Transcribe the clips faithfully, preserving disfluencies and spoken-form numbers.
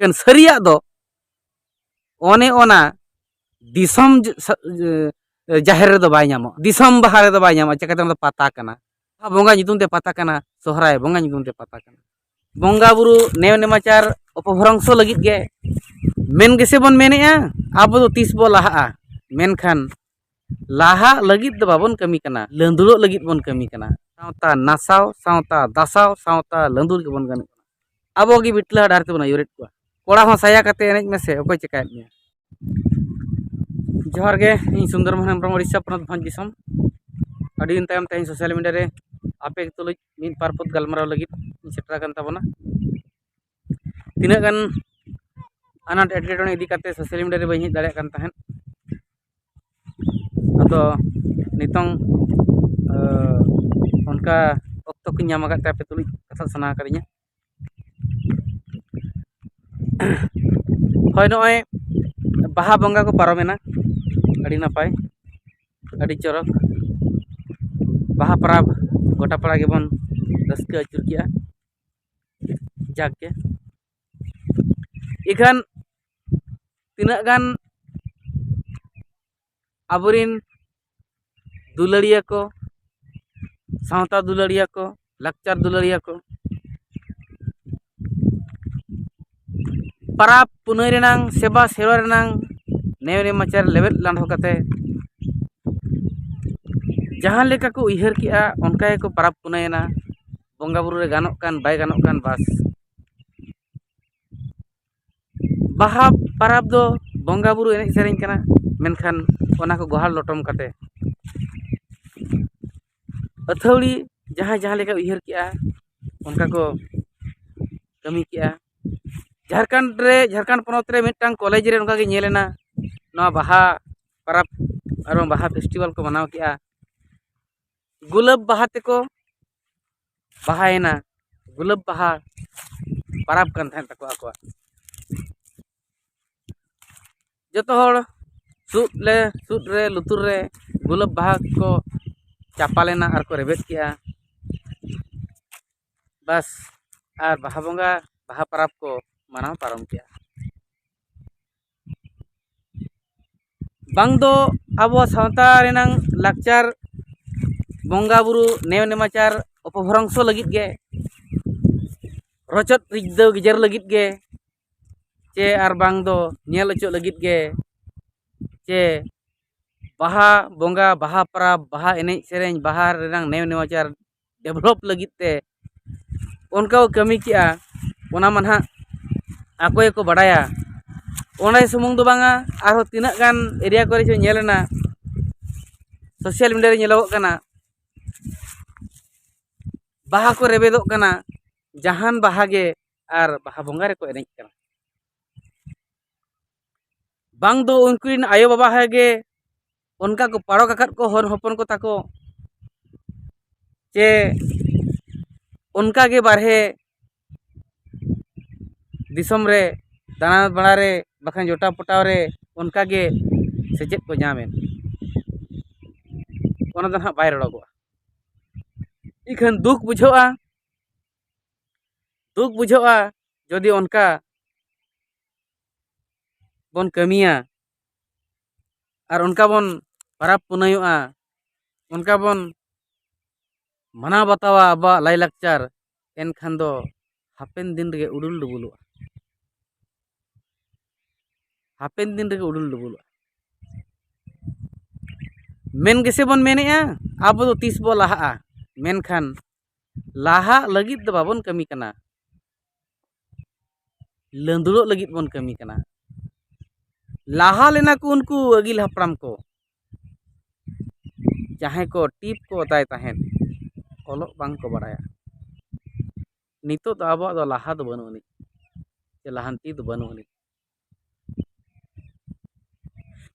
ᱢᱮᱱᱠᱷᱟᱱ ᱥᱟᱹᱨᱤᱭᱟᱜ ᱫᱚ ᱚᱱᱮ ᱚᱱᱟ ᱫᱤᱥᱚᱢ ᱡ-, ᱥᱟ-, ᱡ-, ᱡᱟᱦᱮᱨ ᱨᱮᱫᱚ ᱵᱟᱭ ᱧᱟᱢᱚᱜᱼᱟ, ᱫᱤᱥᱚᱢ ᱵᱟᱦᱟ ᱨᱮᱫᱚ ᱵᱟᱭ ᱧᱟᱢᱚᱜᱼᱟ᱾ ᱪᱤᱠᱟᱹᱛᱮ? ᱚᱱᱟ ᱫᱚ ᱯᱟᱛᱟ ᱠᱟᱱᱟ᱾ ᱵᱚᱸᱜᱟ ᱧᱩᱛᱩᱢ ᱛᱮ ᱯᱟᱛᱟ ᱠᱟᱱᱟ, ᱥᱚᱦᱨᱟᱭ ᱵᱚᱸᱜᱟ ᱧᱩᱛᱩᱢ ᱛᱮ ᱯᱟᱛᱟ ᱠᱟᱱᱟ᱾ ᱵᱚᱸᱜᱟ ᱵᱩᱨᱩ ᱱᱮᱭᱟᱢ ᱱᱮᱢᱟᱪᱟᱨ ᱚᱯᱚᱵᱷᱨᱚᱝᱥᱚ ᱞᱟᱹᱜᱤᱫ ᱜᱮ ᱢᱮᱱ ᱜᱮᱥᱮ ᱵᱚᱱ ᱢᱮᱱᱮᱜᱼᱟ, ᱟᱵᱚ ᱫᱚ ᱛᱤᱥ ᱵᱚ ᱞᱟᱦᱟᱜᱼᱟ? ᱢᱮᱱᱠᱷᱟᱱ ᱞᱟᱦᱟᱜ ᱞᱟᱹᱜᱤᱫ ᱫᱚ ᱵᱟᱵᱚᱱ ᱠᱟᱹᱢᱤ ᱠᱟᱱᱟ, ᱞᱟᱹᱸᱫᱩᱲᱚᱜ ᱞᱟᱹᱜᱤᱫ ᱵᱚᱱ ᱠᱟᱹᱢᱤ ᱠᱟᱱᱟ᱾ ᱥᱟᱶᱛᱟ ᱱᱟᱥᱟᱣ, ᱥᱟᱶᱛᱟ ᱫᱟᱥᱟᱣ, ᱥᱟᱶᱛᱟ ᱞᱟᱹᱸᱫᱩᱲ ᱜᱮᱵᱚᱱ ᱜᱟᱱᱚᱜ ᱠᱟᱱᱟ᱾ ᱟᱵᱚ ᱜᱮ ᱵᱤᱴᱞᱟᱹ ᱰᱟᱦᱟᱨ ᱛᱮᱵᱚᱱ ᱟᱹᱭᱩᱨᱮᱫ ᱠᱚᱣᱟ᱾ ᱠᱚᱲᱟ ᱦᱚᱸ ᱥᱟᱭᱟ ᱠᱟᱛᱮ ᱮᱱᱮᱡ ᱢᱮᱥᱮ, ᱚᱠᱚᱭ ᱪᱮᱠᱟᱭᱮᱫ ᱢᱮᱭᱟ? ᱡᱚᱦᱟᱨ ᱜᱮ, ᱤᱧ ᱥᱩᱱᱫᱚᱨ ᱢᱳᱦᱚᱱ ᱦᱮᱢᱵᱨᱚᱢ, ᱳᱰᱤᱥᱟ ᱯᱚᱱᱚᱛ ᱵᱷᱚᱸᱡᱽ ᱫᱤᱥᱚᱢ᱾ ᱟᱹᱰᱤ ᱫᱤᱱ ᱛᱟᱭᱚᱢ ᱛᱮᱦᱮᱧ ᱥᱳᱥᱟᱞ ᱢᱤᱰᱤᱭᱟ ᱨᱮ ᱟᱯᱮ ᱛᱩᱞᱩᱡ ᱢᱤᱫ ᱵᱟᱨ ᱯᱚᱫ ᱜᱟᱞᱢᱟᱨᱟᱣ ᱞᱟᱹᱜᱤᱫ ᱤᱧ ᱥᱮᱴᱮᱨ ᱟᱠᱟᱱ ᱛᱟᱵᱚᱱᱟ᱾ ᱛᱤᱱᱟᱹᱜ ᱜᱟᱱ ᱟᱱᱟᱴ ᱮᱴᱠᱮᱴᱚᱬᱮ ᱤᱫᱤ ᱠᱟᱛᱮ ᱥᱳᱥᱟᱞ ᱢᱤᱰᱤᱭᱟ ᱨᱮ ᱵᱟᱹᱧ ᱦᱮᱡ ᱫᱟᱲᱮᱭᱟᱜ ᱠᱟᱱ ᱛᱟᱦᱮᱸᱫ, ᱟᱫᱚ ᱱᱤᱛᱚᱝ, ᱟᱸ, ᱚᱱᱠᱟ ᱚᱠᱛᱚ ᱠᱚᱧ ᱧᱟᱢ ᱟᱠᱟᱫ ᱛᱮ ᱟᱯᱮ ᱛᱩᱞᱩᱡ ᱠᱟᱛᱷᱟ ᱥᱟᱱᱟ ᱠᱟᱫᱤᱧᱟ᱾ ᱦᱳᱭ, ᱱᱚᱜᱼᱚᱭ ᱵᱟᱦᱟ ᱵᱚᱸᱜᱟ ᱠᱚ ᱯᱟᱨᱚᱢᱮᱱᱟ, ᱟᱹᱰᱤ ᱱᱟᱯᱟᱭ, ᱟᱹᱰᱤ ᱪᱚᱨᱚᱠ᱾ ᱵᱟᱦᱟ ᱯᱚᱨᱚᱵᱽ ᱜᱚᱴᱟ ᱯᱟᱲᱟ ᱜᱮᱵᱚᱱ ᱨᱟᱹᱥᱠᱟᱹ ᱟᱹᱪᱩᱨ ᱠᱮᱜᱼᱟ᱾ ᱡᱟᱠ ᱜᱮ, ᱤᱠᱷᱟᱹᱱ ᱛᱤᱱᱟᱹᱜ ᱜᱟᱱ ᱟᱵᱚᱨᱤᱱ ᱫᱩᱞᱟᱹᱲᱤᱭᱟᱹ ᱠᱚ, ᱥᱟᱶᱛᱟ ᱫᱩᱞᱟᱹᱲᱤᱭᱟᱹ ᱠᱚ, ᱞᱟᱠᱪᱟᱨ ᱫᱩᱞᱟᱹᱲᱤᱭᱟᱹ ᱠᱚ, ᱯᱟᱨᱟᱵᱽ ᱯᱩᱱᱟᱹᱭ ᱨᱮᱱᱟᱝ, ᱥᱮᱵᱟ ᱥᱮᱨᱣᱟ ᱨᱮᱱᱟᱝ ᱱᱮᱭᱟᱢ ᱱᱮᱢᱟᱪᱟᱨ ᱞᱮᱵᱮᱫ ᱞᱟᱸᱰᱷᱚ ᱠᱟᱛᱮ ᱡᱟᱦᱟᱸ ᱞᱮᱠᱟ ᱠᱚ ᱩᱭᱦᱟᱹᱨ ᱠᱮᱜᱼᱟ, ᱚᱱᱠᱟ ᱜᱮᱠᱚ ᱯᱟᱨᱟᱵᱽ ᱯᱩᱱᱟᱹᱭᱮᱱᱟ᱾ ᱵᱚᱸᱜᱟ ᱵᱩᱨᱩ ᱨᱮ ᱜᱟᱱᱚᱜ ᱠᱟᱱ, ᱵᱟᱭ ᱜᱟᱱᱚᱜ ᱠᱟᱱ, ᱵᱟᱥ᱾ ᱵᱟᱦᱟ ᱯᱟᱨᱟᱵᱽ ᱫᱚ ᱵᱚᱸᱜᱟ ᱵᱩᱨᱩ ᱮᱱᱮᱡ ᱥᱮᱨᱮᱧ ᱠᱟᱱᱟ, ᱢᱮᱱᱠᱷᱟᱱ ᱚᱱᱟ ᱠᱚ ᱜᱚᱦᱟᱲ ᱞᱚᱴᱚᱢ ᱠᱟᱛᱮ ᱟᱹᱛᱷᱟᱹᱣᱲᱤ ᱡᱟᱦᱟᱸᱭ ᱡᱟᱦᱟᱸ ᱞᱮᱠᱟ ᱩᱭᱦᱟᱹᱨ ᱠᱮᱜᱼᱟ, ᱚᱱᱠᱟ ᱠᱚ ᱠᱟᱹᱢᱤ ᱠᱮᱜᱼᱟ᱾ ᱡᱷᱟᱲᱠᱷᱚᱸᱰ ᱨᱮ, ᱡᱷᱟᱲᱠᱷᱚᱸᱰ ᱯᱚᱱᱚᱛ ᱨᱮ ᱢᱤᱫᱴᱟᱝ ᱠᱚᱞᱮᱡᱽ ᱨᱮ ᱚᱱᱠᱟ ᱜᱮ ᱧᱮᱞ ᱮᱱᱟ, ᱱᱚᱣᱟ ᱵᱟᱦᱟ ᱯᱟᱨᱟᱵᱽ ᱟᱨ ᱵᱟᱝ ᱵᱟᱦᱟ ᱯᱷᱮᱥᱴᱤᱵᱷᱮᱞ ᱠᱚ ᱢᱟᱱᱟᱣ ᱠᱮᱜᱼᱟ᱾ ᱜᱩᱞᱟᱹᱵ ᱵᱟᱦᱟ ᱛᱮᱠᱚ ᱵᱟᱦᱟᱭᱮᱱᱟ, ᱜᱩᱞᱟᱹᱵ ᱵᱟᱦᱟ ᱯᱟᱨᱟᱵᱽ ᱠᱟᱱ ᱛᱟᱦᱮᱸᱫ ᱛᱟᱠᱚᱣᱟ ᱟᱠᱚᱣᱟᱜ᱾ ᱡᱚᱛᱚ ᱦᱚᱲ ᱥᱩᱫ ᱞᱮ, ᱥᱩᱫ ᱨᱮ, ᱞᱩᱛᱩᱨ ᱨᱮ ᱜᱩᱞᱟᱹᱵ ᱵᱟᱦᱟ ᱠᱚ ᱪᱟᱯᱟᱞᱮᱱᱟ ᱟᱨ ᱠᱚ ᱨᱮᱵᱮᱫ ᱠᱮᱜᱼᱟ᱾ ᱵᱟᱥ, ᱟᱨ ᱵᱟᱦᱟ ᱵᱚᱸᱜᱟ, ᱵᱟᱦᱟ ᱯᱟᱨᱟᱵᱽ ᱠᱚ ᱢᱟᱱᱟᱣ ᱯᱟᱨᱚᱢ ᱠᱮᱜᱼᱟ᱾ ᱵᱟᱝ ᱫᱚ ᱟᱵᱚ ᱥᱟᱶᱛᱟ ᱨᱮᱱᱟᱝ ᱞᱟᱠᱪᱟᱨ, ᱵᱚᱸᱜᱟ ᱵᱩᱨᱩ, ᱱᱮᱭᱟᱢ ᱱᱮᱢᱟᱪᱟᱨ ᱚᱯᱚᱵᱷᱨᱚᱝᱥᱚ ᱞᱟᱹᱜᱤᱫ ᱜᱮ, ᱨᱚᱪᱚᱫ ᱨᱤᱡᱫᱟᱹ ᱜᱮᱡᱮᱨ ᱞᱟᱹᱜᱤᱫ ᱜᱮ, ᱪᱮ ᱟᱨ ᱵᱟᱝ ᱫᱚ ᱧᱮᱞ ᱚᱪᱚᱜ ᱞᱟᱹᱜᱤᱫ ᱜᱮ, ᱪᱮ ᱵᱟᱦᱟ ᱵᱚᱸᱜᱟ, ᱵᱟᱦᱟ ᱯᱚᱨᱚᱵᱽ, ᱵᱟᱦᱟ ᱮᱱᱮᱡ ᱥᱮᱨᱮᱧ, ᱵᱟᱦᱟ ᱨᱮᱱᱟᱝ ᱱᱮᱭᱟᱢ ᱱᱮᱢᱟᱪᱟᱨ ᱰᱮᱵᱷᱞᱚᱯ ᱞᱟᱹᱜᱤᱫ ᱛᱮ ᱚᱱᱠᱟ ᱠᱚ ᱠᱟᱹᱢᱤ ᱠᱮᱜᱼᱟ, ᱚᱱᱟ ᱢᱟ ᱱᱟᱦᱟᱜ ᱟᱠᱚ ᱜᱮᱠᱚ ᱵᱟᱰᱟᱭᱟ᱾ ᱚᱸᱰᱮ ᱥᱩᱢᱩᱝ ᱫᱚ ᱵᱟᱝᱟ, ᱟᱨᱦᱚᱸ ᱛᱤᱱᱟᱹᱜ ᱜᱟᱱ ᱮᱨᱤᱭᱟ ᱠᱚᱨᱮ ᱪᱚ ᱧᱮᱞ ᱮᱱᱟ, ᱥᱳᱥᱟᱞ ᱢᱤᱰᱤᱭᱟ ᱨᱮ ᱧᱮᱞᱚᱜᱚᱜ ᱠᱟᱱᱟ, ᱵᱟᱦᱟ ᱠᱚ ᱨᱮᱵᱮᱫᱚᱜ ᱠᱟᱱᱟ, ᱡᱟᱦᱟᱱ ᱵᱟᱦᱟ ᱜᱮ, ᱟᱨ ᱵᱟᱦᱟ ᱵᱚᱸᱜᱟ ᱨᱮᱠᱚ ᱮᱱᱮᱡ ᱠᱟᱱᱟ᱾ ᱵᱟᱝ ᱫᱚ ᱩᱱᱠᱤᱱ ᱟᱭᱳᱼᱵᱟᱵᱟ ᱦᱚᱸ ᱜᱮ ᱚᱱᱠᱟ ᱠᱚ ᱯᱟᱲᱚᱠ ᱟᱠᱟᱫ ᱠᱚ ᱦᱚᱱ ᱦᱚᱯᱚᱱ ᱠᱚ ᱛᱟᱠᱚ, ᱪᱮ ᱚᱱᱠᱟ ᱜᱮ ᱵᱟᱨᱦᱮ ᱫᱤᱥᱚᱢ ᱨᱮ ᱫᱟᱬᱟ ᱵᱟᱲᱟ ᱨᱮ ᱵᱟᱠᱷᱟᱱ ᱡᱚᱴᱟᱣ ᱯᱚᱴᱟᱣ ᱨᱮ ᱚᱱᱠᱟ ᱜᱮ ᱥᱮᱪᱮᱫ ᱠᱚ ᱧᱟᱢᱮᱫ, ᱚᱱᱟ ᱫᱚ ᱱᱟᱦᱟᱜ ᱵᱟᱭ ᱨᱚᱲᱚᱜᱚᱜᱼᱟ᱾ ᱤᱠᱷᱟᱹᱱ ᱫᱩᱠ ᱵᱩᱡᱷᱟᱹᱜᱼᱟ, ᱫᱩᱠ ᱵᱩᱡᱷᱟᱹᱜᱼᱟ ᱡᱩᱫᱤ ᱚᱱᱠᱟ ᱵᱚᱱ ᱠᱟᱹᱢᱤᱭᱟ ᱟᱨ ᱚᱱᱠᱟ ᱵᱚᱱ ᱯᱟᱨᱟᱵᱽ ᱯᱩᱱᱟᱹᱭᱚᱜᱼᱟ, ᱚᱱᱠᱟ ᱵᱚᱱ ᱢᱟᱱᱟᱣ ᱵᱟᱛᱟᱣᱟ ᱟᱵᱚᱣᱟᱜ ᱞᱟᱭᱼᱞᱟᱠᱪᱟᱨ, ᱮᱱᱠᱷᱟᱱ ᱫᱚ ᱦᱟᱯᱮᱱ ᱫᱤᱱ ᱨᱮᱜᱮ ᱩᱰᱩᱞ ᱰᱩᱵᱩᱞᱚᱜᱼᱟ᱾ ᱦᱟᱯᱮᱱ ᱫᱤᱱ ᱨᱮᱜᱮ ᱩᱰᱩᱞ ᱰᱩᱵᱩᱞᱚᱜᱼᱟ᱾ ᱢᱮᱱ ᱜᱮᱥᱮ ᱵᱚᱱ ᱢᱮᱱᱮᱜᱼᱟ, ᱟᱵᱚ ᱫᱚ ᱛᱤᱥ ᱵᱚ ᱞᱟᱦᱟᱜᱼᱟ, ᱢᱮᱱᱠᱷᱟᱱ ᱞᱟᱦᱟᱜ ᱞᱟᱹᱜᱤᱫ ᱫᱚ ᱵᱟᱵᱚᱱ ᱠᱟᱹᱢᱤ ᱠᱟᱱᱟ, ᱞᱟᱹᱸᱫᱩᱲᱚᱜ ᱞᱟᱹᱜᱤᱫ ᱵᱚᱱ ᱠᱟᱹᱢᱤ ᱠᱟᱱᱟ᱾ ᱞᱟᱦᱟ ᱞᱮᱱᱟ ᱠᱚ ᱩᱱᱠᱩ ᱟᱹᱜᱤᱞ ᱦᱟᱯᱲᱟᱢ ᱠᱚ, ᱡᱟᱦᱟᱸᱭ ᱠᱚ ᱴᱤᱯ ᱠᱚ ᱚᱛᱟᱭ ᱛᱟᱦᱮᱸᱫ, ᱚᱞᱚᱜ ᱵᱟᱝ ᱠᱚ ᱵᱟᱲᱟᱭᱟ᱾ ᱱᱤᱛᱚᱜ ᱫᱚ ᱟᱵᱚᱣᱟᱜ ᱫᱚ ᱞᱟᱦᱟ ᱫᱚ ᱵᱟᱹᱱᱩᱜ ᱟᱹᱱᱤᱡ, ᱥᱮ ᱞᱟᱦᱟᱱᱛᱤ ᱫᱚ ᱵᱟᱹᱱᱩᱜ ᱟᱹᱱᱤᱡ᱾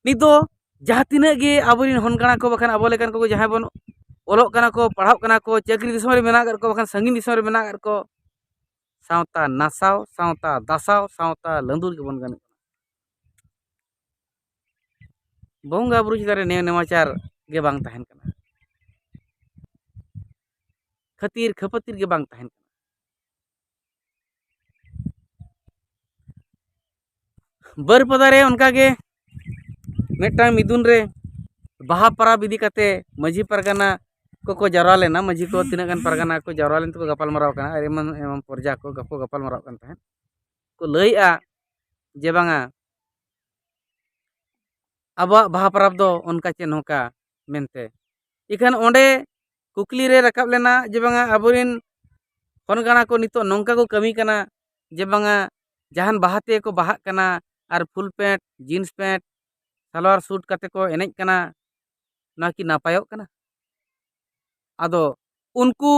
ᱱᱤᱛ ᱫᱚ ᱡᱟᱦᱟᱸ ᱛᱤᱱᱟᱹᱜ ᱜᱮ ᱟᱵᱚᱨᱮᱱ ᱦᱚᱱ ᱠᱟᱱᱟ ᱠᱚ, ᱵᱟᱠᱷᱟᱱ ᱟᱵᱚ ᱞᱮᱠᱟᱱ ᱠᱚ ᱡᱟᱦᱟᱸᱭ ᱵᱚᱱ ᱚᱞᱚᱜ ᱠᱟᱱᱟ ᱠᱚ, ᱯᱟᱲᱦᱟᱜ ᱠᱟᱱᱟ ᱠᱚ, ᱪᱟᱹᱠᱨᱤ ᱫᱤᱥᱚᱢ ᱨᱮ ᱢᱮᱱᱟᱜ ᱟᱠᱟᱫ ᱠᱚ, ᱵᱟᱠᱷᱟᱱ ᱥᱟᱺᱜᱤᱧ ᱫᱤᱥᱚᱢ ᱨᱮ ᱢᱮᱱᱟᱜ ᱟᱠᱟᱫ ᱠᱚ, ᱥᱟᱶᱛᱟ ᱱᱟᱥᱟᱣ, ᱥᱟᱶᱛᱟ ᱫᱟᱥᱟᱣ, ᱥᱟᱶᱛᱟ ᱞᱟᱹᱸᱫᱩᱲ ᱜᱮᱵᱚᱱ ᱜᱟᱱᱚᱜ ᱠᱟᱱᱟ᱾ ᱵᱚᱸᱜᱟ ᱵᱩᱨᱩ ᱪᱮᱛᱟᱱ ᱨᱮ ᱱᱮᱭᱟᱢ ᱱᱮᱢᱟᱪᱟᱨ ᱜᱮ ᱵᱟᱝ ᱛᱟᱦᱮᱱ ᱠᱟᱱᱟ, ᱠᱷᱟᱹᱛᱤᱨ ᱠᱷᱟᱹᱯᱟᱹᱛᱤᱨ ᱜᱮ ᱵᱟᱝ ᱛᱟᱦᱮᱱ ᱠᱟᱱᱟ᱾ ᱵᱟᱹᱨᱯᱟᱫᱟ ᱨᱮ ᱚᱱᱠᱟᱜᱮ ᱢᱤᱫᱴᱟᱝ ᱢᱤᱫᱩᱱ ᱨᱮ ᱵᱟᱦᱟ ᱯᱚᱨᱚᱵᱽ ᱤᱫᱤ ᱠᱟᱛᱮ ᱢᱟᱹᱡᱷᱤ ᱯᱟᱨᱜᱟᱱᱟ ᱠᱚᱠᱚ ᱡᱟᱣᱨᱟ ᱞᱮᱱᱟ᱾ ᱢᱟᱹᱡᱷᱤ ᱠᱚ ᱛᱤᱱᱟᱹᱜ ᱜᱟᱱ ᱯᱟᱨᱜᱟᱱᱟ ᱠᱚ ᱡᱟᱣᱨᱟ ᱞᱮᱱ ᱛᱮᱠᱚ ᱜᱟᱯᱟᱞ ᱢᱟᱨᱟᱣ ᱠᱟᱱᱟ, ᱟᱨ ᱮᱢᱟᱱ ᱮᱢᱟᱱ ᱯᱚᱨᱡᱟ ᱠᱚ ᱜᱟᱯᱚ ᱜᱟᱯᱟᱞ ᱢᱟᱨᱟᱣ ᱠᱟᱱ ᱛᱟᱦᱮᱸᱫ᱾ ᱠᱚ ᱞᱟᱹᱭᱮᱜᱼᱟ ᱡᱮ ᱵᱟᱝᱟ, ᱟᱵᱚᱣᱟᱜ ᱵᱟᱦᱟ ᱯᱚᱨᱚᱵᱽ ᱫᱚ ᱚᱱᱠᱟ ᱪᱮ ᱱᱚᱝᱠᱟ ᱢᱮᱱᱛᱮ᱾ ᱤᱠᱷᱟᱹᱱ ᱚᱸᱰᱮ ᱠᱩᱠᱞᱤ ᱨᱮ ᱨᱟᱠᱟᱵ ᱞᱮᱱᱟ ᱡᱮ ᱵᱟᱝᱟ, ᱟᱵᱚᱨᱮᱱ ᱦᱚᱱ ᱜᱟᱬᱟ ᱠᱚ ᱱᱤᱛᱚᱜ ᱱᱚᱝᱠᱟ ᱠᱚ ᱠᱟᱹᱢᱤ ᱠᱟᱱᱟ ᱡᱮ ᱵᱟᱝᱟ, ᱡᱟᱦᱟᱱ ᱵᱟᱦᱟ ᱛᱮᱜᱮ ᱠᱚ ᱵᱟᱦᱟᱜ ᱠᱟᱱᱟ ᱟᱨ full pant, jeans pant, salwar suit ᱠᱟᱛᱮ ᱠᱚ ᱮᱱᱮᱡ ᱠᱟᱱᱟ, ᱱᱚᱣᱟ ᱠᱤ ᱱᱟᱯᱟᱭᱚᱜ ᱠᱟᱱᱟ? ᱟᱫᱚ ᱩᱱᱠᱩ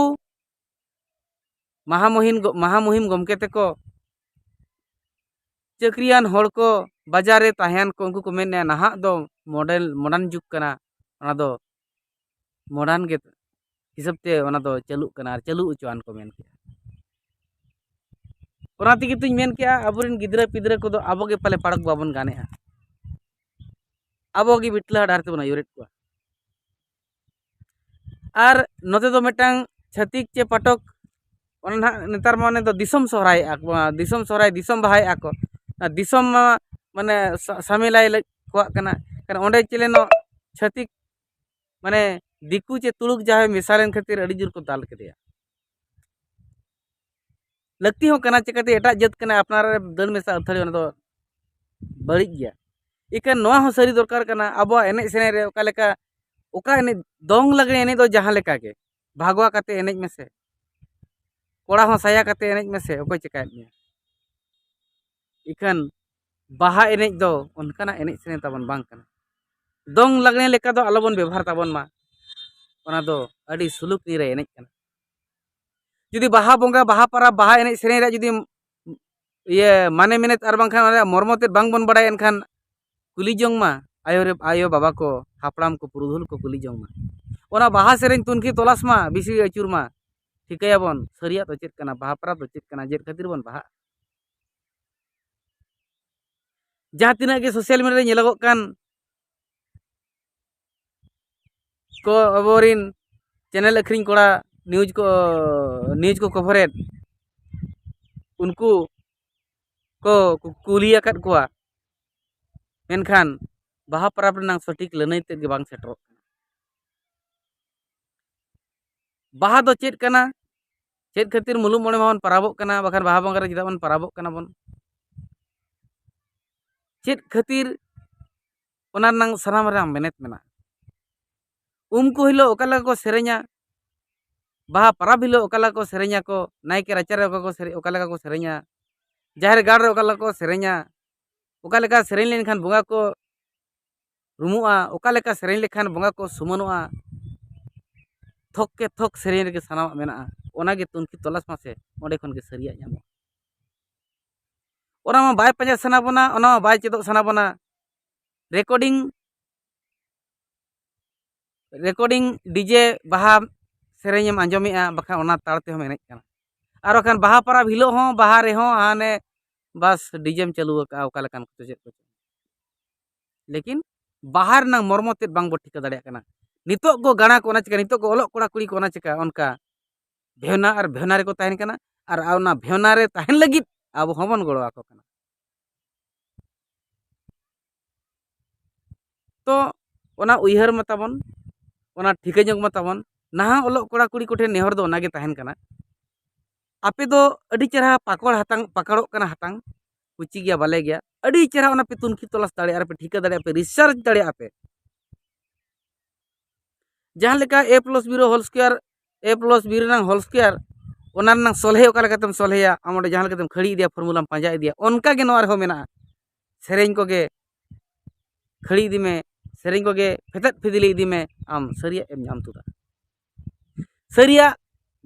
ᱢᱟᱦᱟ ᱢᱩᱦᱤᱢ ᱜᱚ- ᱢᱟᱦᱟ ᱢᱩᱦᱤᱢ ᱜᱚᱢᱠᱮ ᱛᱮᱠᱚ, ᱪᱟᱹᱠᱨᱤᱭᱟᱱ ᱦᱚᱲ ᱠᱚ, ᱵᱟᱡᱟᱨ ᱨᱮ ᱛᱟᱦᱮᱸᱭᱟᱱ ᱠᱚ, ᱩᱱᱠᱩ ᱠᱚ ᱢᱮᱱᱮᱫᱼᱟ, ᱱᱟᱦᱟᱜ ᱫᱚ ᱢᱚᱰᱮᱞ ᱢᱚᱰᱟᱨᱱ ᱡᱩᱜᱽ ᱠᱟᱱᱟ, ᱚᱱᱟ ᱫᱚ ᱢᱚᱰᱟᱨᱱ ᱜᱮ ᱦᱤᱥᱟᱹᱵ ᱛᱮ ᱚᱱᱟ ᱫᱚ ᱪᱟᱹᱞᱩᱜ ᱠᱟᱱᱟ ᱟᱨ ᱪᱟᱹᱞᱩ ᱦᱚᱪᱚᱣᱟᱱ ᱠᱚ ᱢᱮᱱ ᱠᱮᱫᱼᱟ᱾ ᱚᱱᱟ ᱛᱮᱜᱮ ᱛᱩᱧ ᱢᱮᱱ ᱠᱮᱫᱼᱟ, ᱟᱵᱚᱨᱮᱱ ᱜᱤᱫᱽᱨᱟᱹ ᱯᱤᱫᱽᱨᱟᱹ ᱠᱚᱫᱚ ᱟᱵᱚ ᱜᱮ ᱯᱟᱞᱮ ᱯᱟᱲᱚᱠ ᱵᱟᱵᱚᱱ ᱜᱟᱱᱮᱜᱼᱟ, ᱟᱵᱚ ᱜᱮ ᱵᱤᱴᱞᱟᱹ ᱰᱟᱦᱟᱨ ᱛᱮᱵᱚᱱ ᱟᱹᱭᱩᱨᱮᱫ ᱠᱚᱣᱟ᱾ ᱟᱨ ᱱᱚᱛᱮ ᱫᱚ ᱢᱤᱫᱴᱟᱝ ᱪᱷᱟᱹᱛᱤᱠ ᱪᱮ ᱯᱟᱴᱚᱠ, ᱚᱱᱟ ᱱᱟᱦᱟᱜ ᱱᱮᱛᱟᱨ ᱢᱟ ᱚᱱᱮ ᱫᱚ ᱫᱤᱥᱚᱢ ᱥᱚᱦᱨᱟᱭᱮᱫᱼᱟ ᱠᱚ, ᱫᱤᱥᱚᱢ ᱥᱚᱦᱨᱟᱭ, ᱫᱤᱥᱚᱢ ᱵᱟᱦᱟᱭᱮᱫᱼᱟ ᱠᱚ, ᱚᱱᱟ ᱫᱤᱥᱚᱢ ᱢᱟ ᱢᱟᱱᱮ ᱥᱟ- ᱥᱟᱢᱮᱞᱟᱭ ᱞᱟᱹᱜᱤᱫ ᱠᱚᱣᱟᱜ ᱠᱟᱱᱟ᱾ ᱠᱟᱨᱚᱱ ᱚᱸᱰᱮ ᱪᱮᱞᱮᱱᱚᱜ ᱪᱷᱟᱹᱛᱤᱠ ᱢᱟᱱᱮ ᱫᱤᱠᱩ ᱪᱮ ᱛᱩᱲᱩᱠ ᱡᱟᱦᱟᱸᱭ ᱢᱮᱥᱟ ᱞᱮᱱ ᱠᱷᱟᱹᱛᱤᱨ ᱟᱹᱰᱤ ᱡᱳᱨ ᱠᱚ ᱫᱟᱞ ᱠᱮᱫᱮᱭᱟ᱾ ᱞᱟᱹᱠᱛᱤ ᱦᱚᱸ ᱠᱟᱱᱟ, ᱪᱤᱠᱟᱹᱛᱮ ᱮᱴᱟᱜ ᱡᱟᱹᱛ ᱠᱟᱱᱟᱭ, ᱟᱯᱱᱟᱨ ᱨᱮ ᱫᱟᱹᱲ ᱢᱮᱥᱟ ᱟᱹᱛᱷᱟᱹᱲᱤ, ᱚᱱᱟ ᱫᱚ ᱵᱟᱹᱲᱤᱡ ᱜᱮᱭᱟ᱾ ᱤᱠᱷᱟᱹᱱ ᱱᱚᱣᱟ ᱦᱚᱸ ᱥᱟᱹᱨᱤ ᱫᱚᱨᱠᱟᱨ ᱠᱟᱱᱟ, ᱟᱵᱚᱣᱟᱜ ᱮᱱᱮᱡ ᱥᱮᱨᱮᱧ ᱨᱮ ᱚᱠᱟ ᱞᱮᱠᱟ, ᱚᱠᱟ ᱮᱱᱮᱡ, ᱫᱚᱝ ᱞᱟᱜᱽᱲᱮ ᱮᱱᱮᱡ ᱫᱚ ᱡᱟᱦᱟᱸ ᱞᱮᱠᱟ ᱜᱮ, ᱵᱷᱟᱜᱽᱣᱟ ᱠᱟᱛᱮ ᱮᱱᱮᱡ ᱢᱮᱥᱮ, ᱠᱚᱲᱟ ᱦᱚᱸ ᱥᱟᱭᱟ ᱠᱟᱛᱮ ᱮᱱᱮᱡ ᱢᱮᱥᱮ, ᱚᱠᱚᱭ ᱪᱮᱠᱟᱭᱮᱫ ᱢᱮᱭᱟ? ᱤᱠᱷᱟᱹᱱ ᱵᱟᱦᱟ ᱮᱱᱮᱡ ᱫᱚ ᱚᱱᱠᱟᱱᱟᱜ ᱮᱱᱮᱡ ᱥᱮᱨᱮᱧ ᱛᱟᱵᱚᱱ ᱵᱟᱝ ᱠᱟᱱᱟ᱾ ᱫᱚᱝ ᱞᱟᱜᱽᱲᱮ ᱞᱮᱠᱟ ᱫᱚ ᱟᱞᱚᱵᱚᱱ ᱵᱮᱵᱚᱦᱟᱨ ᱛᱟᱵᱚᱱ ᱢᱟ, ᱚᱱᱟ ᱫᱚ ᱟᱹᱰᱤ ᱥᱩᱞᱩᱠ ᱱᱤᱨᱟᱹᱭ ᱮᱱᱮᱡ ᱠᱟᱱᱟ᱾ ᱡᱩᱫᱤ ᱵᱟᱦᱟ ᱵᱚᱸᱜᱟ, ᱵᱟᱦᱟ ᱯᱚᱨᱚᱵᱽ, ᱵᱟᱦᱟ ᱮᱱᱮᱡ ᱥᱮᱨᱮᱧ ᱨᱮᱭᱟᱜ ᱡᱩᱫᱤ ᱤᱭᱟᱹ ᱢᱟᱱᱮ ᱢᱮᱱᱮᱛ ᱟᱨ ᱵᱟᱝᱠᱷᱟᱱ ᱚᱱᱟ ᱨᱮᱭᱟᱜ ᱢᱚᱨᱢᱚ ᱛᱮᱫ ᱵᱟᱝᱵᱚᱱ ᱵᱟᱲᱟᱭ, ᱮᱱᱠᱷᱟᱱ ᱠᱩᱞᱤ ᱡᱚᱝ ᱢᱟ ᱟᱭᱳ ᱨᱮ, ᱟᱭᱳ ᱵᱟᱵᱟ ᱠᱚ, ᱦᱟᱯᱲᱟᱢ ᱠᱚ, ᱯᱩᱨᱩᱫᱷᱩᱞ ᱠᱚ ᱠᱩᱞᱤ ᱡᱚᱝ ᱢᱟ᱾ ᱚᱱᱟ ᱵᱟᱦᱟ ᱥᱮᱨᱮᱧ ᱛᱩᱱᱠᱷᱤ ᱛᱚᱞᱟᱥ ᱢᱟ, ᱵᱤᱥᱤ ᱟᱹᱪᱩᱨ ᱢᱟ, ᱴᱷᱤᱠᱟᱹᱭᱟᱵᱚᱱ ᱥᱟᱹᱨᱤᱭᱟᱜ ᱫᱚ ᱪᱮᱫ ᱠᱟᱱᱟ, ᱵᱟᱦᱟ ᱯᱚᱨᱚᱵᱽ ᱫᱚ ᱪᱮᱫ ᱠᱟᱱᱟ, ᱪᱮᱫ ᱠᱷᱟᱹᱛᱤᱨ ᱵᱚᱱ ᱵᱟᱦᱟᱜᱼᱟ᱾ ᱡᱟᱦᱟᱸ ᱛᱤᱱᱟᱹᱜ ᱜᱮ ᱥᱳᱥᱟᱞ ᱢᱤᱰᱤᱭᱟ ᱨᱮ ᱧᱮᱞᱚᱜᱚᱜ ᱠᱟᱱ ᱠᱚ, ᱟᱵᱚᱨᱤᱱ ᱪᱮᱱᱮᱞ ᱟᱹᱠᱷᱨᱤᱧ ᱠᱚᱲᱟ ᱱᱤᱭᱩᱡᱽ ᱠᱚ, ᱱᱤᱭᱩᱡᱽ ᱠᱚ ᱠᱚᱵᱷᱚᱨᱮᱫ, ᱩᱱᱠᱩ ᱠᱚ ᱠᱩᱞᱤ ᱟᱠᱟᱫ ᱠᱚᱣᱟ ᱢᱮᱱᱠᱷᱟᱱ ᱵᱟᱦᱟ ᱯᱚᱨᱚᱵᱽ ᱨᱮᱱᱟᱜ ᱥᱚᱴᱷᱤᱠ ᱞᱟᱹᱱᱟᱹᱭ ᱛᱮᱫ ᱜᱮ ᱵᱟᱝ ᱥᱮᱴᱮᱨᱚᱜ ᱠᱟᱱᱟ᱾ ᱵᱟᱦᱟ ᱫᱚ ᱪᱮᱫ ᱠᱟᱱᱟ? ᱪᱮᱫ ᱠᱷᱟᱹᱛᱤᱨ ᱢᱩᱞᱩᱜ ᱢᱚᱬᱮ ᱢᱟᱦᱟ ᱵᱚᱱ ᱯᱚᱨᱚᱵᱚᱜ ᱠᱟᱱᱟ? ᱵᱟᱠᱷᱟᱱ ᱵᱟᱦᱟ ᱵᱚᱸᱜᱟ ᱨᱮ ᱪᱮᱫᱟᱜ ᱵᱚᱱ ᱯᱚᱨᱚᱵᱚᱜ ᱠᱟᱱᱟ ᱵᱚᱱ? ᱪᱮᱫ ᱠᱷᱟᱹᱛᱤᱨ? ᱚᱱᱟ ᱨᱮᱱᱟᱜ ᱥᱟᱱᱟᱢ ᱨᱮᱱᱟᱜ ᱢᱮᱱᱮᱛ ᱢᱮᱱᱟᱜᱼᱟ᱾ ᱩᱢ ᱠᱚ ᱦᱤᱞᱳᱜ ᱚᱠᱟ ᱞᱮᱠᱟ ᱠᱚ ᱥᱮᱨᱮᱧᱟ, ᱵᱟᱦᱟ ᱯᱚᱨᱚᱵᱽ ᱦᱤᱞᱳᱜ ᱚᱠᱟ ᱞᱮᱠᱟ ᱠᱚ ᱥᱮᱨᱮᱧᱟ ᱠᱚ, ᱱᱟᱭᱠᱮ ᱨᱟᱪᱟᱨᱮ ᱚᱠᱟ ᱠᱚ ᱥᱮᱨᱮᱧ, ᱚᱠᱟ ᱞᱮᱠᱟ ᱠᱚ ᱥᱮᱨᱮᱧᱟ, ᱡᱟᱦᱮᱨ ᱜᱟᱲ ᱨᱮ ᱚᱠᱟ ᱞᱮᱠᱟ ᱠᱚ ᱥᱮᱨᱮᱧᱟ, ᱚᱠᱟ ᱞᱮᱠᱟ ᱥᱮᱨᱮᱧ ᱞᱮᱱᱠᱷᱟᱱ ᱵᱚᱸᱜᱟ ᱠᱚ ᱨᱩᱢᱩᱜᱼᱟ, ᱚᱠᱟ ᱞᱮᱠᱟ ᱥᱮᱨᱮᱧ ᱞᱮᱠᱷᱟᱱ ᱵᱚᱸᱜᱟ ᱠᱚ ᱥᱩᱢᱟᱹᱱᱚᱜᱼᱟ, ᱛᱷᱚᱠ ᱠᱮ ᱛᱷᱚᱠ ᱥᱮᱨᱮᱧ ᱨᱮᱜᱮ ᱥᱟᱱᱟᱢᱟᱜ ᱢᱮᱱᱟᱜᱼᱟ᱾ ᱚᱱᱟᱜᱮ ᱛᱩᱱᱠᱷᱤ ᱛᱚᱞᱟᱥ ᱢᱟᱥᱮ, ᱚᱸᱰᱮ ᱠᱷᱚᱱ ᱜᱮ ᱥᱟᱹᱨᱤᱭᱟᱜ ᱧᱟᱢᱚᱜᱼᱟ᱾ ᱚᱱᱟ ᱢᱟ ᱵᱟᱭ ᱯᱟᱸᱡᱟ ᱥᱟᱱᱟ ᱵᱚᱱᱟ, ᱚᱱᱟ ᱢᱟ ᱵᱟᱭ ᱪᱮᱫᱚᱜ ᱥᱟᱱᱟ ᱵᱚᱱᱟ᱾ ᱨᱮᱠᱚᱨᱰᱤᱝ, ᱨᱮᱠᱚᱨᱰᱤᱝ ᱰᱤᱡᱮ ᱵᱟᱦᱟ ᱥᱮᱨᱮᱧᱮᱢ ᱟᱸᱡᱚᱢᱮᱜᱼᱟ, ᱵᱟᱠᱷᱟᱱ ᱚᱱᱟ ᱛᱟᱲ ᱛᱮᱦᱚᱸᱢ ᱮᱱᱮᱡ ᱠᱟᱱᱟ᱾ ᱟᱨ ᱵᱟᱠᱷᱟᱱ ᱵᱟᱦᱟ ᱯᱚᱨᱚᱵᱽ ᱦᱤᱞᱳᱜ ᱦᱚᱸ, ᱵᱟᱦᱟ ᱨᱮᱦᱚᱸ ᱦᱟᱱᱮ ᱵᱟᱥ ᱰᱤᱡᱮᱢ ᱪᱟᱹᱞᱩ ᱟᱠᱟᱫᱼᱟ, ᱚᱠᱟ ᱞᱮᱠᱟᱱ ᱠᱚᱪᱚ ᱪᱮᱫ ᱠᱚᱪᱚ᱾ ᱞᱮᱠᱤᱱ ᱵᱟᱦᱟ ᱨᱮᱱᱟᱜ ᱢᱚᱨᱢᱚ ᱛᱮᱫ ᱵᱟᱝᱵᱚ ᱴᱷᱤᱠᱟᱹ ᱫᱟᱲᱮᱭᱟᱜ ᱠᱟᱱᱟ᱾ ᱱᱤᱛᱚᱜ ᱠᱚ ᱜᱟᱬᱟ ᱠᱚ ᱚᱱᱟ ᱪᱤᱠᱟ, ᱱᱤᱛᱚᱜ ᱠᱚ ᱚᱞᱚᱜ ᱠᱚᱲᱟ ᱠᱩᱲᱤ ᱠᱚ ᱚᱱᱟ ᱪᱤᱠᱟ ᱚᱱᱠᱟ ᱵᱷᱮᱣᱱᱟ ᱟᱨ ᱵᱷᱮᱣᱱᱟ ᱨᱮᱠᱚ ᱛᱟᱦᱮᱱ ᱠᱟᱱᱟ, ᱟᱨ ᱚᱱᱟ ᱵᱷᱮᱣᱱᱟ ᱨᱮ ᱛᱟᱦᱮᱱ ᱞᱟᱹᱜᱤᱫ ᱟᱵᱚ ᱦᱚᱸᱵᱚᱱ ᱜᱚᱲᱚ ᱟᱠᱚ ᱠᱟᱱᱟ᱾ ᱛᱚ ᱚᱱᱟ ᱩᱭᱦᱟᱹᱨ ᱢᱟ ᱛᱟᱵᱚᱱ, ᱚᱱᱟ ᱴᱷᱤᱠᱟᱹ ᱧᱚᱜ ᱢᱟ ᱛᱟᱵᱚᱱ᱾ ᱱᱟᱦᱟᱜ ᱚᱞᱚᱜ ᱠᱚᱲᱟ ᱠᱩᱲᱤ ᱠᱚᱴᱷᱮᱱ ᱱᱮᱦᱚᱨ ᱫᱚ ᱚᱱᱟᱜᱮ ᱛᱟᱦᱮᱱ ᱠᱟᱱᱟ, ᱟᱯᱮ ᱫᱚ ᱟᱹᱰᱤ ᱪᱮᱦᱨᱟ ᱯᱟᱠᱚᱲ ᱦᱟᱛᱟᱝ, ᱯᱟᱠᱚᱲᱚᱜ ᱠᱟᱱᱟ ᱦᱟᱛᱟᱝ, ᱠᱩᱪᱤ ᱜᱮᱭᱟ, ᱵᱟᱞᱮ ᱜᱮᱭᱟ, ᱟᱹᱰᱤ ᱪᱮᱦᱨᱟ ᱚᱱᱟ ᱯᱮ ᱛᱩᱱᱠᱷᱤ ᱛᱚᱞᱟᱥ ᱫᱟᱲᱮᱭᱟᱜᱼᱟ, ᱟᱨ ᱯᱮ ᱴᱷᱤᱠᱟᱹ ᱫᱟᱲᱮᱭᱟᱜᱼᱟ, ᱯᱮ ᱨᱤᱥᱟᱨᱪ ᱫᱟᱲᱮᱭᱟᱜᱼᱟ ᱯᱮ᱾ ᱡᱟᱦᱟᱸ ᱞᱮᱠᱟ A plus B ᱨᱮ whole square, A plus B ᱨᱮᱱᱟᱝ whole square, ᱚᱱᱟ ᱨᱮᱱᱟᱝ ᱥᱚᱞᱦᱮ ᱚᱠᱟ ᱞᱮᱠᱟᱛᱮᱢ ᱥᱚᱞᱦᱮᱭᱟ, ᱟᱢ ᱚᱸᱰᱮ ᱡᱟᱦᱟᱸ ᱞᱮᱠᱟᱛᱮᱢ ᱠᱷᱟᱹᱲᱤ ᱤᱫᱤᱭᱟ, ᱯᱷᱚᱨᱢᱩᱞᱟᱢ ᱯᱟᱸᱡᱟ ᱤᱫᱤᱭᱟ, ᱚᱱᱠᱟ ᱜᱮ ᱱᱚᱣᱟ ᱨᱮᱦᱚᱸ ᱢᱮᱱᱟᱜᱼᱟ᱾ ᱥᱮᱨᱮᱧ ᱠᱚᱜᱮ ᱠᱷᱟᱹᱲᱤ ᱤᱫᱤ ᱢᱮ, ᱥᱮᱨᱮᱧ ᱠᱚᱜᱮ ᱯᱷᱮᱛᱮᱫ ᱯᱷᱤᱫᱤᱞᱤ ᱤᱫᱤ ᱢᱮ, ᱟᱢ ᱥᱟᱹᱨᱤᱭᱟᱜ ᱮᱢ ᱧᱟᱢ ᱛᱩᱫᱟ᱾ ᱥᱟᱹᱨᱤᱭᱟᱜ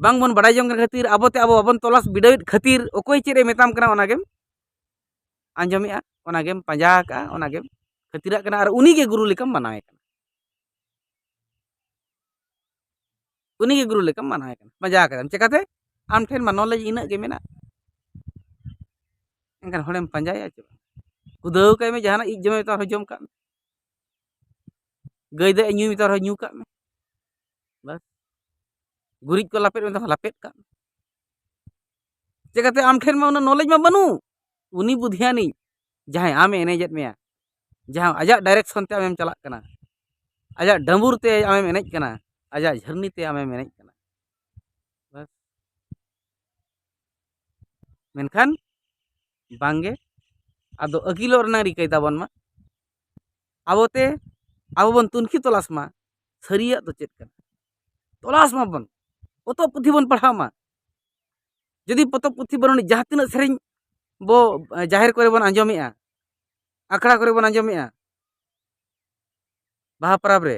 ᱵᱟᱝᱵᱚᱱ ᱵᱟᱲᱟᱭ ᱡᱚᱝ ᱠᱟᱱ ᱠᱷᱟᱹᱛᱤᱨ, ᱟᱵᱚᱛᱮ ᱟᱵᱚ ᱵᱟᱵᱚᱱ ᱛᱚᱞᱟᱥ ᱵᱤᱰᱟᱹᱣᱮᱫ ᱠᱷᱟᱹᱛᱤᱨ, ᱚᱠᱚᱭ ᱪᱮᱫ ᱮ ᱢᱮᱛᱟᱢ ᱠᱟᱱᱟ, ᱚᱱᱟᱜᱮᱢ ᱟᱸᱡᱚᱢᱮᱜᱼᱟ, ᱚᱱᱟᱜᱮᱢ ᱯᱟᱸᱡᱟ ᱟᱠᱟᱜᱼᱟ, ᱚᱱᱟᱜᱮᱢ ᱠᱷᱟᱹᱛᱤᱨᱟᱜ ᱠᱟᱱᱟ, ᱟᱨ ᱩᱱᱤᱜᱮ ᱜᱩᱨᱩ ᱞᱮᱠᱟᱢ ᱢᱟᱱᱟᱣᱮ ᱠᱟᱱᱟ᱾ ᱩᱱᱤᱜᱮ ᱜᱩᱨᱩ ᱞᱮᱠᱟᱢ ᱢᱟᱱᱟᱣᱮ ᱠᱟᱱᱟ, ᱯᱟᱸᱡᱟ ᱟᱠᱟᱫᱟᱢ᱾ ᱪᱮᱠᱟᱛᱮ? ᱟᱢ ᱴᱷᱮᱱ ᱢᱟ ᱱᱚᱞᱮᱡᱽ ᱤᱱᱟᱹᱜ ᱜᱮ ᱢᱮᱱᱟᱜ, ᱮᱱᱠᱷᱟᱱ ᱦᱚᱲᱮᱢ ᱯᱟᱸᱡᱟᱭᱟ ᱪᱮ ᱵᱟᱝ? ᱠᱩᱫᱟᱹᱣ ᱠᱟᱭ ᱢᱮ, ᱡᱟᱦᱟᱱᱟᱜ ᱤᱡ ᱡᱚᱢᱮ ᱢᱮᱛᱟᱢ ᱨᱮᱦᱚᱸ ᱡᱚᱢ ᱠᱟᱜ ᱢᱮ, ᱜᱟᱹᱭ ᱫᱟᱜ ᱮ ᱧᱩᱭ ᱢᱮᱛᱟᱢ ᱨᱮᱦᱚᱸ ᱧᱩ ᱠᱟᱜ ᱢᱮ, ᱵᱟᱥ᱾ ᱜᱩᱨᱤᱡ ᱠᱚ ᱞᱟᱯᱮᱫ ᱢᱮᱛᱟᱢ ᱨᱮᱦᱚᱸ ᱞᱟᱯᱮᱫ ᱠᱟᱜ ᱢᱮ᱾ ᱪᱮᱠᱟᱛᱮ? ᱟᱢ ᱴᱷᱮᱱ ᱢᱟ ᱩᱱᱟᱹᱜ ᱱᱚᱞᱮᱡᱽ ᱢᱟ ᱵᱟᱹᱱᱩᱜ᱾ ᱩᱱᱤ ᱵᱩᱫᱷᱤᱭᱟᱱᱤᱡ, ᱡᱟᱦᱟᱸᱭ ᱟᱢᱮ ᱮᱱᱮᱡᱮᱫ ᱢᱮᱭᱟ, ᱡᱟᱦᱟᱸ ᱟᱡᱟᱜ ᱰᱟᱭᱨᱮᱠᱥᱚᱱ ᱛᱮ ᱟᱢᱮᱢ ᱪᱟᱞᱟᱜ ᱠᱟᱱᱟ, ᱟᱡᱟᱜ ᱰᱟᱹᱢᱵᱩᱨ ᱛᱮ ᱟᱢᱮᱢ ᱮᱱᱮᱡ ᱠᱟᱱᱟ, ᱟᱡᱟᱜ ᱡᱷᱟᱹᱨᱱᱤ ᱛᱮ ᱟᱢᱮᱢ ᱮᱱᱮᱡ ᱠᱟᱱᱟ᱾ ᱵᱟᱥ᱾ ᱢᱮᱱᱠᱷᱟᱱ ᱵᱟᱝᱜᱮ, ᱟᱫᱚ ᱟᱹᱠᱤᱞᱚᱜ ᱨᱮᱱᱟᱜ ᱨᱤᱠᱟᱹᱭ ᱛᱟᱵᱚᱱ ᱢᱟ᱾ ᱟᱵᱚᱛᱮ ᱟᱵᱚ ᱵᱚᱱ ᱛᱩᱱᱠᱷᱤ ᱛᱚᱞᱟᱥ ᱢᱟ, ᱥᱟᱹᱨᱤᱭᱟᱜ ᱫᱚ ᱪᱮᱫ ᱠᱟᱱᱟ? ᱛᱚᱞᱟᱥ ᱢᱟᱵᱚᱱ, ᱯᱚᱛᱚᱵ ᱯᱩᱛᱷᱤ ᱵᱚᱱ ᱯᱟᱲᱦᱟᱣ ᱢᱟ᱾ ᱡᱩᱫᱤ ᱯᱚᱛᱚᱵ ᱯᱩᱛᱷᱤ ᱵᱚᱱ, ᱡᱟᱦᱟᱸ ᱛᱤᱱᱟᱹᱜ ᱥᱮᱨᱮᱧ ᱵᱚ, ᱡᱟᱦᱮᱨ ᱠᱚᱨᱮ ᱵᱚᱱ ᱟᱸᱡᱚᱢᱮᱜᱼᱟ, ᱟᱠᱷᱲᱟ ᱠᱚᱨᱮ ᱵᱚᱱ ᱟᱸᱡᱚᱢᱮᱜᱼᱟ, ᱵᱟᱦᱟ ᱯᱚᱨᱚᱵᱽ ᱨᱮ,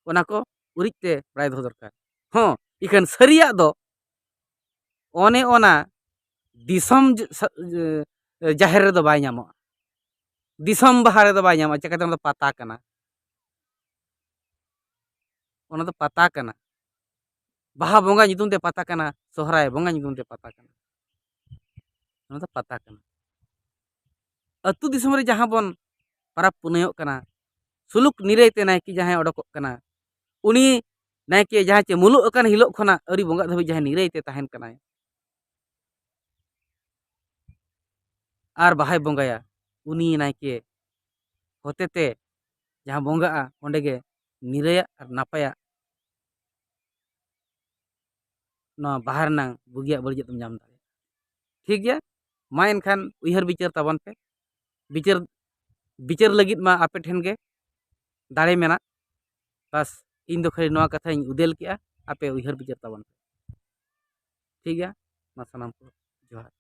ᱚᱱᱟ ᱠᱚ ᱩᱨᱤᱡ ᱛᱮ ᱵᱟᱲᱟᱭ ᱫᱚᱦᱚ ᱫᱚᱨᱠᱟᱨ᱾ ᱦᱚᱸ, ᱤᱠᱷᱟᱹᱱ ᱥᱟᱹᱨᱤᱭᱟᱜ ᱫᱚ ᱚᱱᱮ ᱚᱱᱟ ᱫᱤᱥᱚᱢ ᱡ-, ᱥᱟ-, ᱡ-, ᱡᱟᱦᱮᱨ ᱨᱮᱫᱚ ᱵᱟᱭ ᱧᱟᱢᱚᱜᱼᱟ, ᱫᱤᱥᱚᱢ ᱵᱟᱦᱟ ᱨᱮᱫᱚ ᱵᱟᱭ ᱧᱟᱢᱚᱜᱼᱟ᱾ ᱪᱤᱠᱟᱹᱛᱮ? ᱚᱱᱟ ᱫᱚ ᱯᱟᱛᱟ ᱠᱟᱱᱟ, ᱚᱱᱟ ᱫᱚ ᱯᱟᱛᱟ ᱠᱟᱱᱟ᱾ ᱵᱟᱦᱟ ᱵᱚᱸᱜᱟ ᱧᱩᱛᱩᱢ ᱛᱮ ᱯᱟᱛᱟ ᱠᱟᱱᱟ, ᱥᱚᱦᱨᱟᱭ ᱵᱚᱸᱜᱟ ᱧᱩᱛᱩᱢ ᱛᱮ ᱯᱟᱛᱟ ᱠᱟᱱᱟ, ᱚᱱᱟ ᱫᱚ ᱯᱟᱛᱟ ᱠᱟᱱᱟ᱾ ᱟᱹᱛᱩ ᱫᱤᱥᱚᱢ ᱨᱮ ᱡᱟᱦᱟᱸ ᱵᱚᱱ ᱯᱟᱨᱟᱵᱽ ᱯᱩᱱᱟᱹᱭᱚᱜ ᱠᱟᱱᱟ, ᱥᱩᱞᱩᱠ ᱱᱤᱨᱟᱹᱭ ᱛᱮ ᱱᱟᱭᱠᱮ ᱡᱟᱦᱟᱸᱭ ᱚᱰᱚᱠᱚᱜ ᱠᱟᱱᱟ, ᱩᱱᱤ ᱱᱟᱭᱠᱮ ᱡᱟᱦᱟᱸᱭ ᱪᱮ ᱢᱩᱞᱩᱜ ᱟᱠᱟᱱ ᱦᱤᱞᱳᱜ ᱠᱷᱚᱱᱟᱜ ᱟᱹᱣᱨᱤ ᱵᱚᱸᱜᱟᱜ ᱫᱷᱟᱹᱵᱤᱡ ᱡᱟᱦᱟᱸᱭ ᱱᱤᱨᱟᱹᱭ ᱛᱮ ᱛᱟᱦᱮᱱ ᱠᱟᱱᱟᱭ ᱟᱨ ᱵᱟᱦᱟᱭ ᱵᱚᱸᱜᱟᱭᱟ, ᱩᱱᱤ ᱱᱟᱭᱠᱮ ᱦᱚᱛᱮᱛᱮ ᱡᱟᱦᱟᱸ ᱵᱚᱸᱜᱟᱜᱼᱟ, ᱚᱸᱰᱮ ᱜᱮ ᱱᱤᱨᱟᱹᱭᱟᱜ ᱟᱨ ᱱᱟᱯᱟᱭᱟᱜ ᱱᱚᱣᱟ ᱵᱟᱦᱟ ᱨᱮᱱᱟᱝ ᱵᱩᱜᱤᱭᱟᱜ ᱵᱟᱹᱲᱤᱡᱟᱜ ᱫᱚᱢ ᱧᱟᱢ ᱫᱟᱲᱮᱭᱟᱜᱼᱟ᱾ ᱴᱷᱤᱠ ᱜᱮᱭᱟ, ᱢᱟ ᱮᱱᱠᱷᱟᱱ ᱩᱭᱦᱟᱹᱨ ᱵᱤᱪᱟᱹᱨ ᱛᱟᱵᱚᱱ ᱯᱮ᱾ ᱵᱤᱪᱟᱹᱨ, ᱵᱤᱪᱟᱹᱨ ᱞᱟᱹᱜᱤᱫ ᱢᱟ ᱟᱯᱮ ᱴᱷᱮᱱ ᱜᱮ ᱫᱟᱲᱮ ᱢᱮᱱᱟᱜ᱾ ᱵᱟᱥ, ᱤᱧ ᱫᱚ ᱠᱷᱟᱹᱞᱤ ᱱᱚᱣᱟ ᱠᱟᱛᱷᱟᱧ ᱩᱫᱮᱞ ᱠᱮᱜᱼᱟ, ᱟᱯᱮ ᱩᱭᱦᱟᱹᱨ ᱵᱤᱪᱟᱹᱨ ᱛᱟᱵᱚᱱ ᱯᱮ᱾ ᱴᱷᱤᱠ ᱜᱮᱭᱟ, ᱢᱟ ᱥᱟᱱᱟᱢ ᱠᱚ ᱡᱚᱦᱟᱨ᱾